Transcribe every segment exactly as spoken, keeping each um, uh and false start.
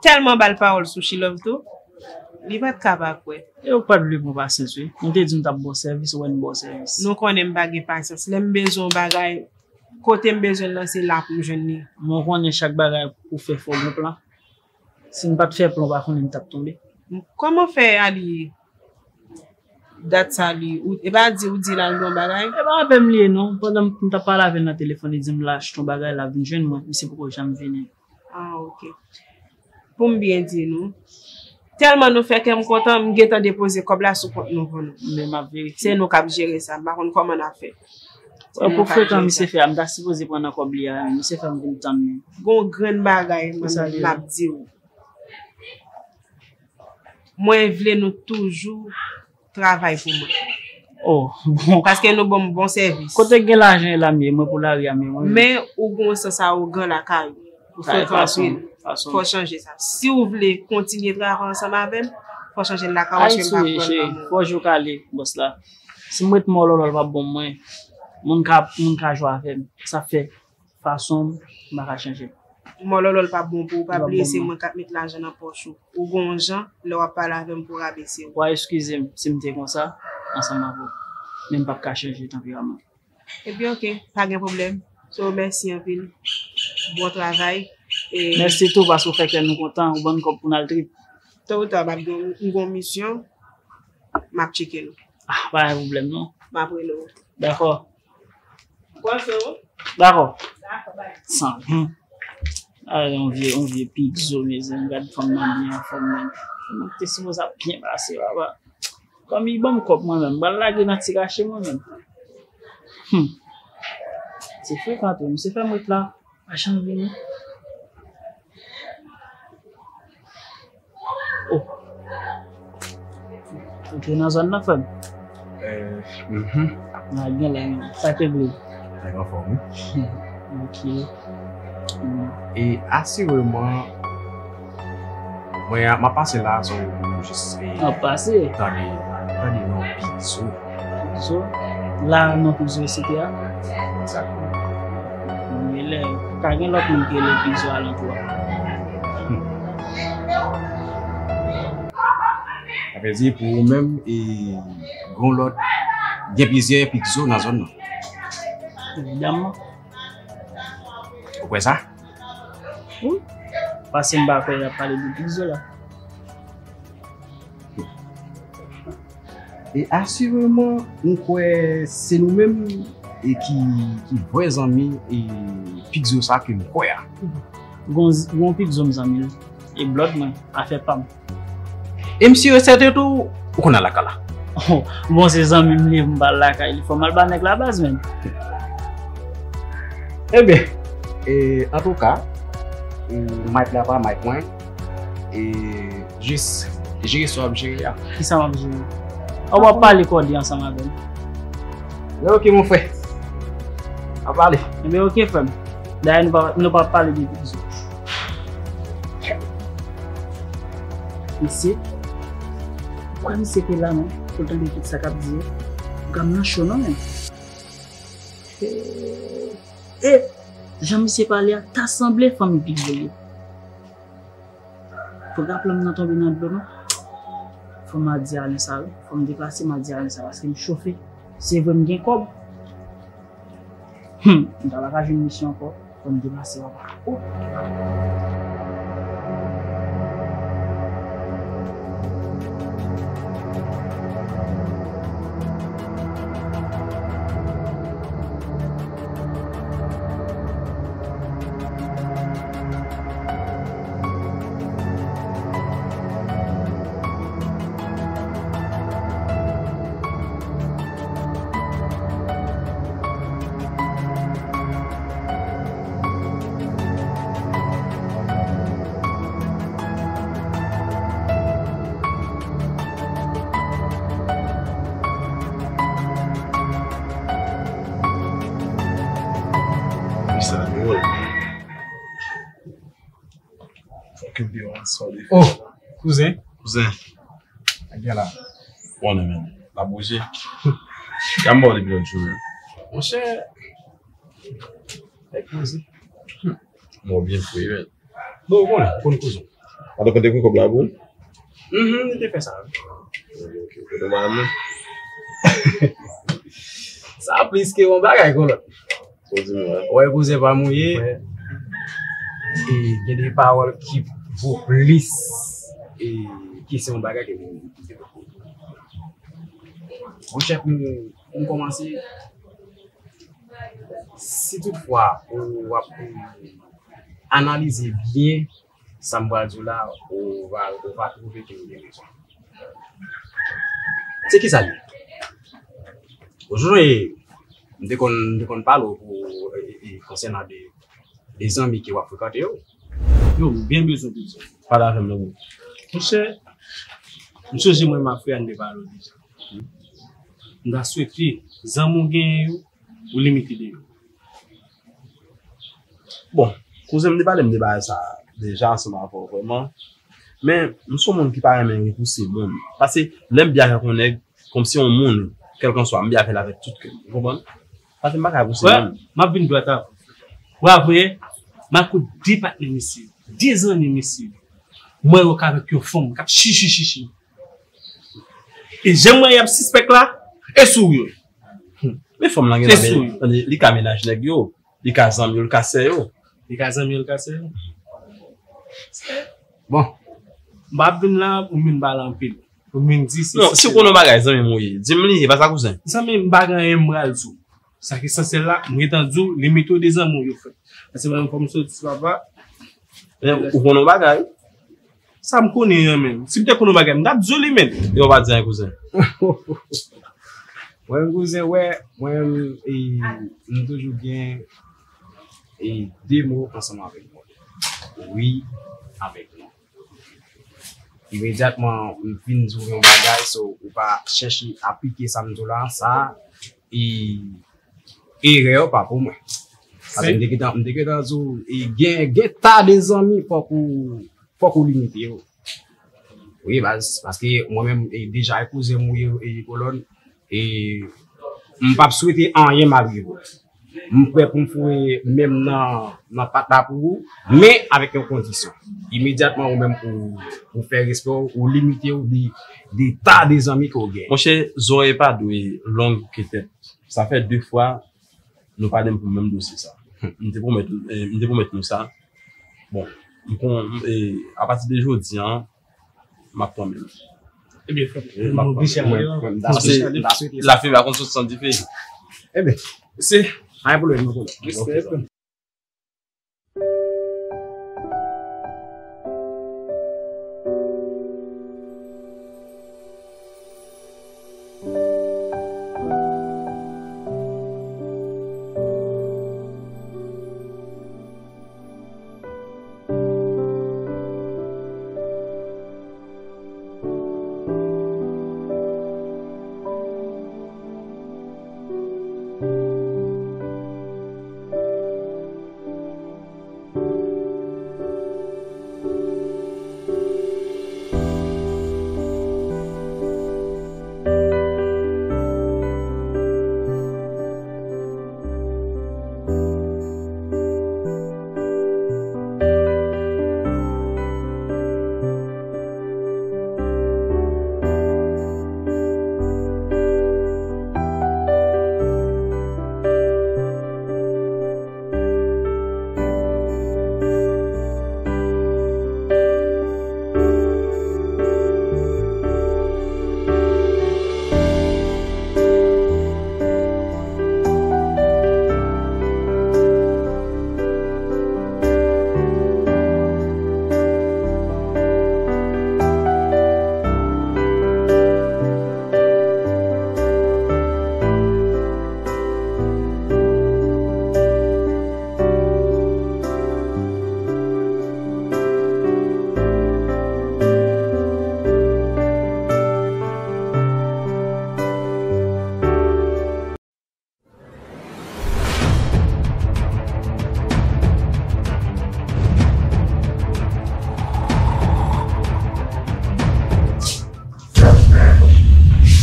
tèlman ba l pawòl sou She Love tou, li pa t ka pa kwè. E ou pa t vle pran pasyans wi. M te di m t ap ba w sèvis, ou wè n ba w sèvis. Nou konnen m pa gen pasyans. Lè m bezwen yon bagay, kote m bezwen l lan, se la pou m jwenn li. Men w konnen chak bagay pou fè fò w gen plan. Si m pa t fè plan, w pa konnen m t ap tonbe. Kòman fè Ali dat sa li, ou, e pa di ou di l al nan bagay? E pa avè m li ye non. Pandan m t ap pale avè l nan telefòn, li di m l achte yon bagay, l ap vin jwenn mwen. Misye poko janm vini. Ah, ok. Pou m byen di nou, tèlman nou fè kè m kontan, m gentan depoze kòb la sou kont nou pou nou. Men m ap verifye. Se nou k ap jere sa. M pa konn kòman n ap fè. Wè, pou frekan misye fè a, m ta sipoze pran nan kòb li a, misye fè m vin tann li. Gon grenn bagay, mwen, m ap di w. Mwen vle nou toujou travay pou mwen. Oh, bon. Paske nou ban m bon sèvis. Kote gen lajan e la m ye, mwen pou lari a m ye, mwen. Men ou gen yon sans awogan lakay ou. Ou frekan anpil. Fò w chanje sa. Si w vle kontinye travay ansanm avè m, fò w chanje l lakay ou, paske m pa kwè nan lanmou. Fò jou kale, bòs la. Si m ret mòlòlò, l p ap bon mwen. Moun ka, moun ka jwe avè m. Sa fè fason m, m pa ka chanje. Mòlòlò l p ap bon pou ou, pa bliye se mwen k ap met lajan nan pòch ou. Ou gon jan, lè w ap pale avè m pou rabese w. Wa eskize m si m te konsa ansanm avè w. Men m p ap ka chanje tanperaman. Ebyen, ok, pa gen pwoblèm. So, mèsi anpil. Bon travay. E mèsi tou paske w fè kè nou kontan, ou ban n kòb pou n al trip. Tòlita, m ap gen, m gon misyon, m ap tcheke nou. Ah, pa gen pwoblèm non. M ap rele w. Dakò. Pwason. Dakò. Dakò, bay. San. Hmm. Ah, yon vye, yon vye pigzo, mezanmi. Gad fanm nan byen anfòm, menm. Fanm nan te sipoze ap byen pase, papa. Kòm li ban m kòb mwen menm, m pral lage nan ti rache mwen menm. Hmm. Se frekan tou, misye fè m ret la. Pa janm vini. Oh. Ou te nan zòn nan, frè m? Eh, mhm. A, gen lè, sa te vle. Nèg anfòm, wi. Ok. Mm. E asireman, mwen, m ap pase la, so, jis, e, ap pase? Tande, tande non pigzo. Pigzo? La, non pigzo isit la? Egzakteman. Bon, e lè, ka gen lòt moun ki rele pigzo alantou a. Hmm. Sa vle di, pou ou menm, e, gon lòt, gen plizyè pigzo nan zòn nan? Evidaman. Ou kwè sa? Wi. Paske m pa kwè y ap pale de pigzo la. E asireman, m kwè se nou menm e ki, ki vrè zanmi e pigzo sa ke m kwè a. Gon, gon pigzo m zanmi l, e blòd mwen, afè pa m. E m si e sèten tou, ou konn al lakay la. Bon, se zanmi m li ye, m pa al lakay li. Fò m al ba nèg la baz menm. Ebyen, e, antouka, e, mic la pa mic mwen. E, jis jere sa w ap jere a. Kisa m ap jere? Ou ap pale kòde ansanm avè m. Men ok, mon frè. N ap pale. Ebyen, ok, frè m. Dayè, nou pa, nou pa pale de pigzo. Mesye, ou kwè misye te la, non? Pou l tande tout sa k ap di yo? Gad nan cho, non, men. E, e, jan misye pale a, ta sanble fanmi pigzo l ye. Fòk raplan m nan tonbe nan dlo, non. Fò m al di Alen sa, wi. Fò m deplase, m al di Alen sa, paske m chofe. Se vre, m gen kòb. Hum, m ta pa ka jwenn misyon ankò. Fò m deplase, papa. Oh. Sa dwòl. Fòk yo di yon sòl. Oh, kouzen. Kouzen. Nèg la. Konnen, men. L ap bouje. Gade m ba w depi lòt jou, men. Monchè. Nèg poze. Mò byen fre, men. Bon, ou konnen, ou konn kouzen. Alò, konte pou kòb la pou ou? Mhm, li te fè sa. Ok, ok. Kote mami? Sa plis ke yon bagay, kolòn. Ou di mwen. Wè, kouzen pa mouye. E gen de pawòl ki vo plis e ki se yon bagay ke moun ki te. Monchè, pou m kòmanse, si toutfwa ou ap analize byen sa m pral di w la, ou va, ou va twouve ke m gen rezon. Se ki sa l ye? Ou sonje, m te konn, m te konn pale w pou, e, e, konsènan de, de zanmi ke w ap frekante yo. Yo, m byen bezwen de sa. Pale avè m, non, bro. Monchè, m sonje mwen, m ap fè ann de pale w deja. M ta swete zanmi w genyen yo, ou limite de yo. Bon, kouzen, m te pale m de bagay sa deja ansanm avè w vrèman. Men, m se yon moun ki pa renmen repouse moun. Paske lè m byen avèk yon nèg, kòmsi yon moun, kèlkanswa, m byen avè l avèk tout kè m. Ou konprann? Paske m pa ka repouse moun. M ap vin dwat avè w. Ou ap wè, m al kot de patnè misye, de zanmi misye. M wè yo k avèk yon fanm, k ap chichi, chichi. E jan m wè y ap sispèk la, e sou yo. Men fanm lan gen nan men, tande, li ka mennaj nèg yo, li ka zanmi yo, li ka sè yo. Li ka zanmi yo, li ka sè yo. Bon, m pa vin la pou m vin pale anpil. Pou m vin di se. Non, si w konnen yon bagay, zanmi m ou ye, di m li, e pa sa kouzen. Zanmi m, m pa gen anyen m pral di w. Sa ki esansyèl la, m gentan di w, limite w de zanmi w yo, frè. Paske mwen menm, fò m soti, papa. Men ou konnen yon bagay? Sa m konnen an, menm. Si m te konnen yon bagay, m t ap di w li, menm. Yo pa di anyen, kouzen. Mwen menm, kouzen, wè, mwen menm, e, m toujou gen, e, de mo ansanm avèk mwen. Wi, avèk non. Imedyatman, m fin di w yon bagay, so, ou pa chèche aplike sa m di w la, sa, e, erè pa pou mwen. Paske m te gentan, m te gentan di w, e gen, gen ta de zanmi, fòk ou, fòk ou limite yo. Wi, baz, paske mwen menm, e, deja, e kouzen m ou ye, e, kolòn, e m p ap swete anyen m al rive w. M prè pou m foure men m nan, nan pat la pou ou, men avèk yon kondisyon. Imedyatman, ou menm, ou, ou fè respè w, ou limite w de, de ta de zanmi ke w gen. Monchè, zòrèy pa dwe long ke tèt. Sa fè de fwa nou pale m pou menm dosye sa. M te pwomèt, eh, m te pwomèt nou sa. Bon, m kon, eh, apati de jodi a, m ap tanmen l. Ebyen, frè m, m oblije ale. Paske lafimen pa konn soti san dife. Ebyen, se pa yon pwoblèm, non, pwoblèm. Respè, frè m.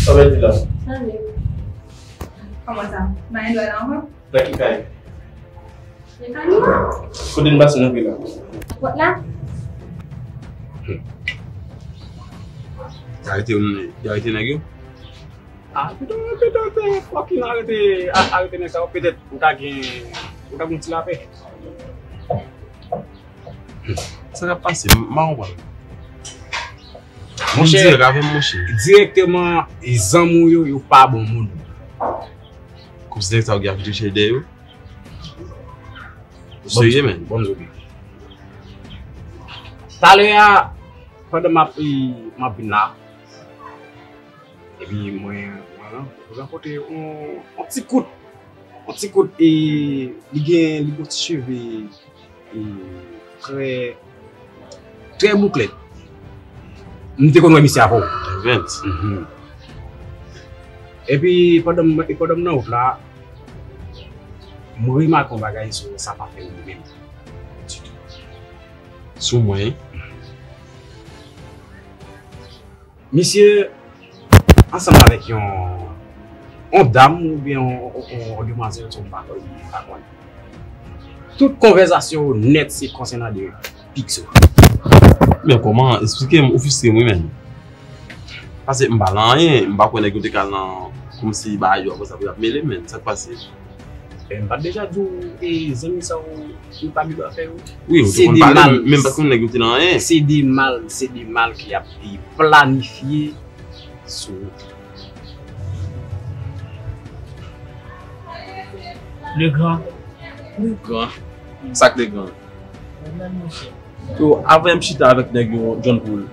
Sa vle di la. Kòman sa? Mayen dwa la ankò? Nan ki kay? Nan kay nou? Kote n pase nan kay la? Nan pòt la? Y arete, y arete nèg yo? Ah, pito, pito, pito, fucking arete, a- arete nèg sa yo, petèt ou ta gen, ou ta gen yon ti lapè. Sa k ap pase? M pa konprann. Moun dirèk avè m, monchè. Dirèkteman, zanmi w yo, yo pa bon moun. Kòmsi nèg sa yo gen ap chèche dèyè yo? Ou serye, menn? Bon, m di w byen. Talè a, pandan m ap, e, m ap vin la, epi mwen, mwen rankontre yon, yon ti kout, yon ti kout, e, li gen, li gen yon ti cheve, e, trè, trè boukle. M te konn wè misye avè w. Event. Mhm. Epi pandan m, e pandan m nan wout la, m remake yon bagay sou sa pa fè yo menm ditou. Sou mwen? Misye ansanm avèk yon, yon dam oubyen yon, yon, yon demwazèl, se yon bagay m pa konnen. Tout konvèsasyon yo nèt se konsènan de Pixo. Men kòman? Esplike m, ou fristre m wi, menn. Paske m pa nan anyen, m pa kwè nèg yo te ka nan kòmsi bagay yo apre sa pou y ap mele m, menn. Sa k pase? E, m pa t deja di w, e, zanmi sa yo, yo pa gen dwa fè yo? Wi, ou te konn pale, men m pa t konn nèg yo te nan anyen. Se de mal, se de mal ki ap, e, planifye sou ou. Legrand. Legrand? Sa k Legrand? Yo, avan m chita avèk nèg yo, John Paul,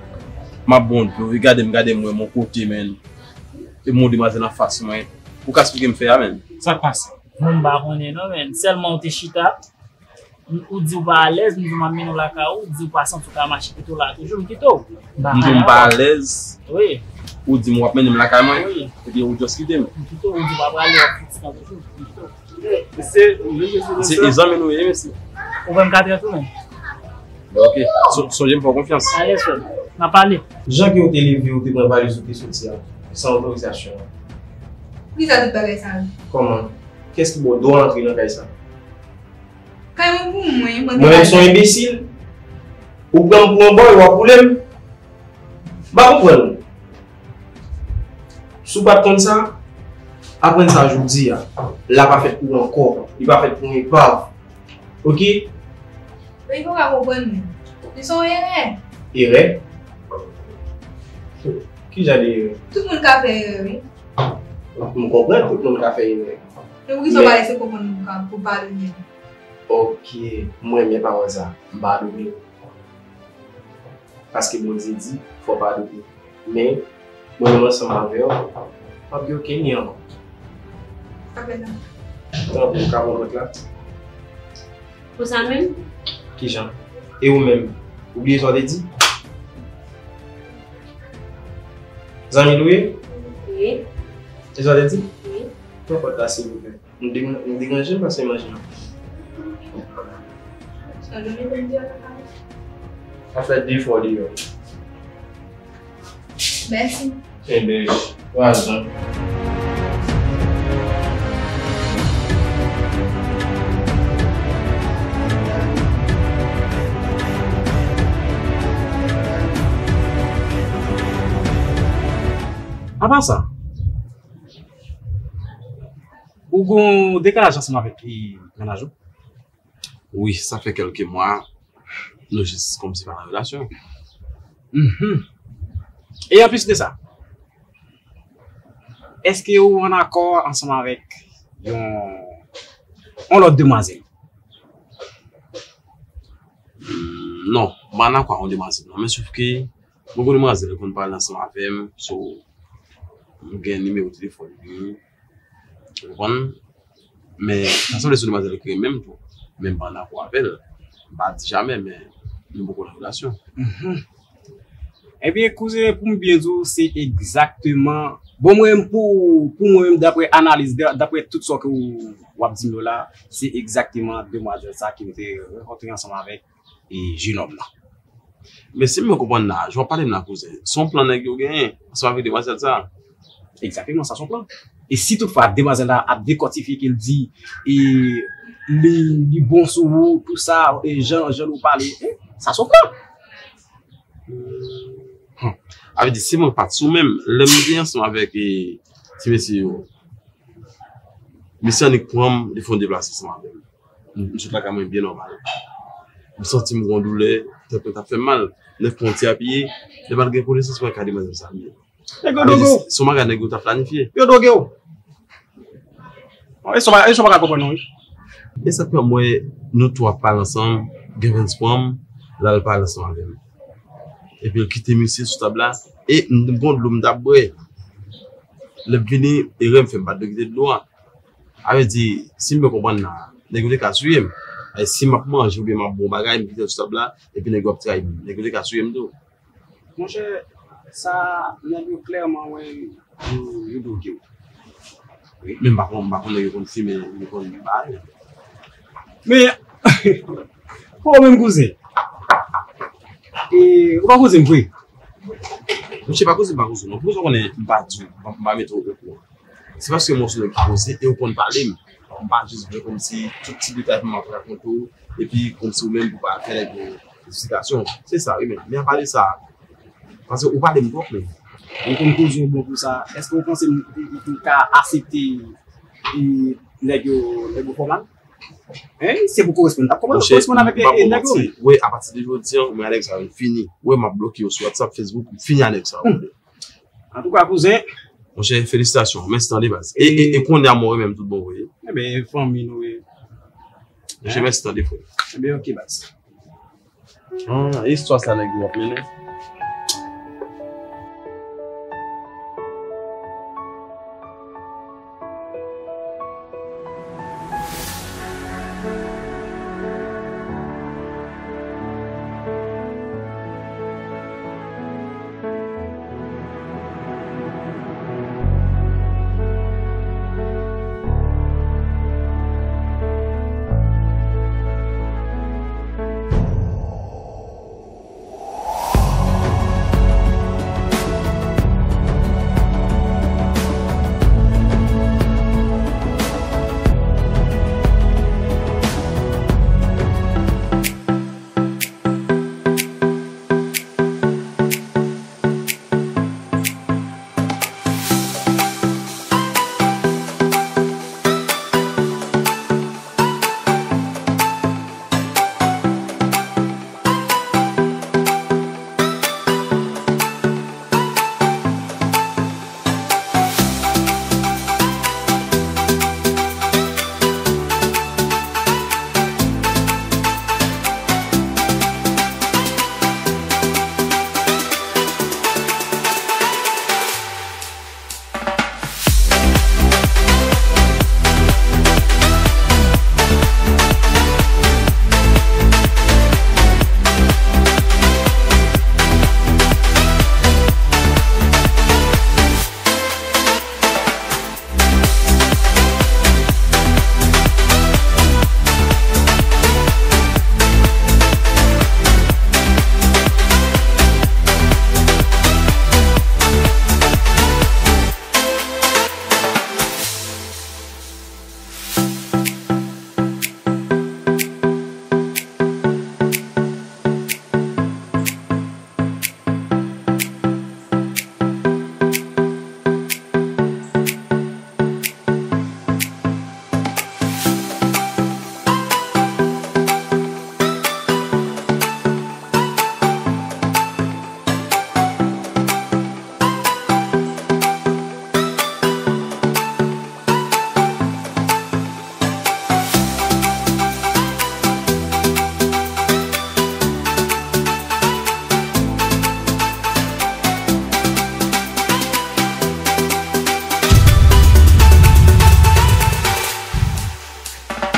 m ap bon, yo gade m, gade m, wè m yon kote, menn. E m yon demwazèl anfas mwen. Ou ka esplike m fè a, menn? Sa k pase? Mwen, m pa konnen non, menn. Sèlman ou te chita, ou di w pa alèz, m di w m ap mennen w lakay ou, ou di w pa santi w ka mache kite w la toujou, m kite w. M pa alèz. Wi. Ou di m w ap mennen m lakay mwen, epi ou just kite m. M kite w, ou di w pa prale, w ap fè ti tan toujou, m kite w. Se, se zanmi nou ye, mesye. Ou wè m ka trè tou, menn. Ok. So- Sonje m fè w konfyans. Alèz, frè m. N a pale. Jan ke ou te leve, ou te pran valiz ou te soti a, san otorizasyon an. Poukisa tout bagay sa yo? Kòman? Kiyès ki ba w dwa antre nan kay sa? Kay mwen pou mwen, mwen gen bagay. Mwen menm se yon enbesil? Ou pran m pou yon bòy, w ap woule m? M pa konprann. Si w pa t konn sa, aprann sa jodi a. La pa fèt pou ou ankò. Li pa fèt pou yon epav. Ok? Wi, ou pa konprann mwen. Li se yon erè. Erè? Ki jan de erè? Tout moun ka fè erè, wi. M konprann, tout moun ka fè erè. Men poukisa w pa lese konprann moun ka pou padone? Ok, m renmen pawòl sa. M padone w. Paske Bondye di, fò w padone. Men, mwen menm ansanm avè w, m ap gen okenn lyen ankò. Tanpri, ou ka pran kòt la. Pou sa menm? Kijan? E ou menm? Ou bliye sa w te di? Zanmi l ou ye? Wi. E sa w te di? Wi. Pran kòt la, silvouplè. Nou deran- nou deranje m pase manje an. Sa fè de fwa w deyò. Mèsi. Enben, twa zan. Apa sa, ou gon dekalaj ansanm avèk, e, mennaj ou? Wi, sa fè kèlke mwa, nou jis kòmsi pa nan relasyon. Mhm. E anplis de sa, èske ou ann akò ansanm avèk yon, yon lòt demwazèl? Hmm, non, m pa ann akò ak yon demwazèl, non. Men sof ke mwen gon demwazèl ki konn pale ansanm avè m, so, m gen nimewo telefòn li, ou konprann? Men, sa sanble se yon demwazèl ki renmen m tou. Men m pa ann akò avè l. M pa di jamè, men nou poko nan relasyon. Mhm. Ebyen, kouzen, pou m byen di w, se egzakteman, bon, mwen menm, pou, pou mwen menm, daprè analiz, da- daprè tout sa ke w, w ap di m yo la, se egzakteman demwazèl sa ke m te rankontre ansanm avèk, e, jenòm nan. Men si m byen konprann la, jan w ap pale m la, kouzen, se yon plan nèg yo genyen ansanm avèk demwazèl sa. Egzakteman, sa se yon plan. E si toutfwa demwazèl la ap dekòtifye ke l di, e, li, li bon sou ou, tou sa, e, jan, jan nou pale, e, sa se yon plan. Hmm. A vle di, si mwen pa t sou menm, lè m te ansanm avèk, e, ti mesye yo, mesye annik pran m, li fè yon deplase ansanm avè m. M, m sot lakay mwen byen nòmal. M santi m gon doulè, tèt mwen t ap fè m mal. Nèk pran yon ti apiye, lè m al gen konesans mwen ka di manzè sa m ye. Nèg yo doge w. Si w maga nèg yo t ap planifye. Yo doge w. E sa w pa, e sa w pa ka konprann non, wi. E sa k fè m wè nou tou ap pale ansanm, Gevens pran m, l al pale ansanm avè m. Epi l kite misye sou tab la, e m t gon dlo m t ap bwè. Lè m vini, erè m fè m pa t dwe kite dlo a. A vle di, si m byen konprann la, nèg yo te ka touye m. E si m ap manje oubyen m ap bwè yon bagay, m kite l sou tab la, epi nèg yo ap trayi m. Nèg yo te ka touye m tou. Monchè, sa nèg yo klèman wè yo, yo doge w. Wi. Men m pa konn, m pa konn nèg yo konn fimen, yo konn bay. Men, pou ou menm kouzen, e, ou pa kouzen m vre? Monchè, pa kouzen, pa kouzen non. Pou sa w konnen, m pa di w, m pa, m pa mete w okouran. Se paske mwen se nèg ki poze e ou konn pale m. M pa jis vle kòmsi tout ti detay pou m ap rakonte w, epi kòmsi ou menm pou pa fè nèg yo eksplikasyon. Se sa, wi, men, men apa de sa, paske ou pale m twòp, men. Ou konn koze w bon pou sa, èske ou panse m, m, m ka aksepte, e, nèg yo, nèg yo fè w mal? Hein? Se pou koresponn. Ap kòmanse koresponn avèk, e, nèg yo menm. Wè, apati de jodi a, mwen avèk sa yo fini. Wè, m ap bloke yo sou WhatsApp, Facebook, m fini avèk sa yo. Antouka, kouzen. Monchè, felisitasyon. Mèsi tande, baz. E, e, e kounye a, mwen menm, tout bon, wi. Ebyen, fanmi nou ye. Monchè, mèsi tande, frè. Ebyen, ok, baz. Ah, istwa sa nèg yo ap mennen.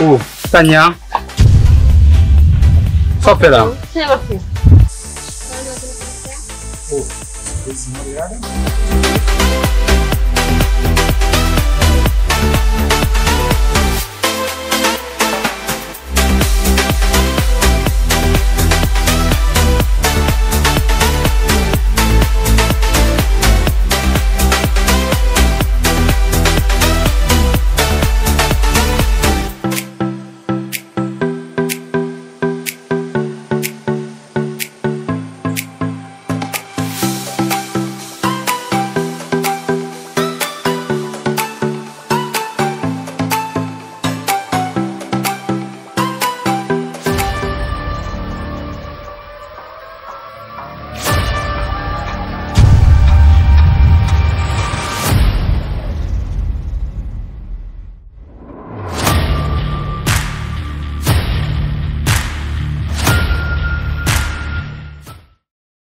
Oh, Tania. Sa w ap fè la? Sa w ap fè? Oh, plezi mwen te la.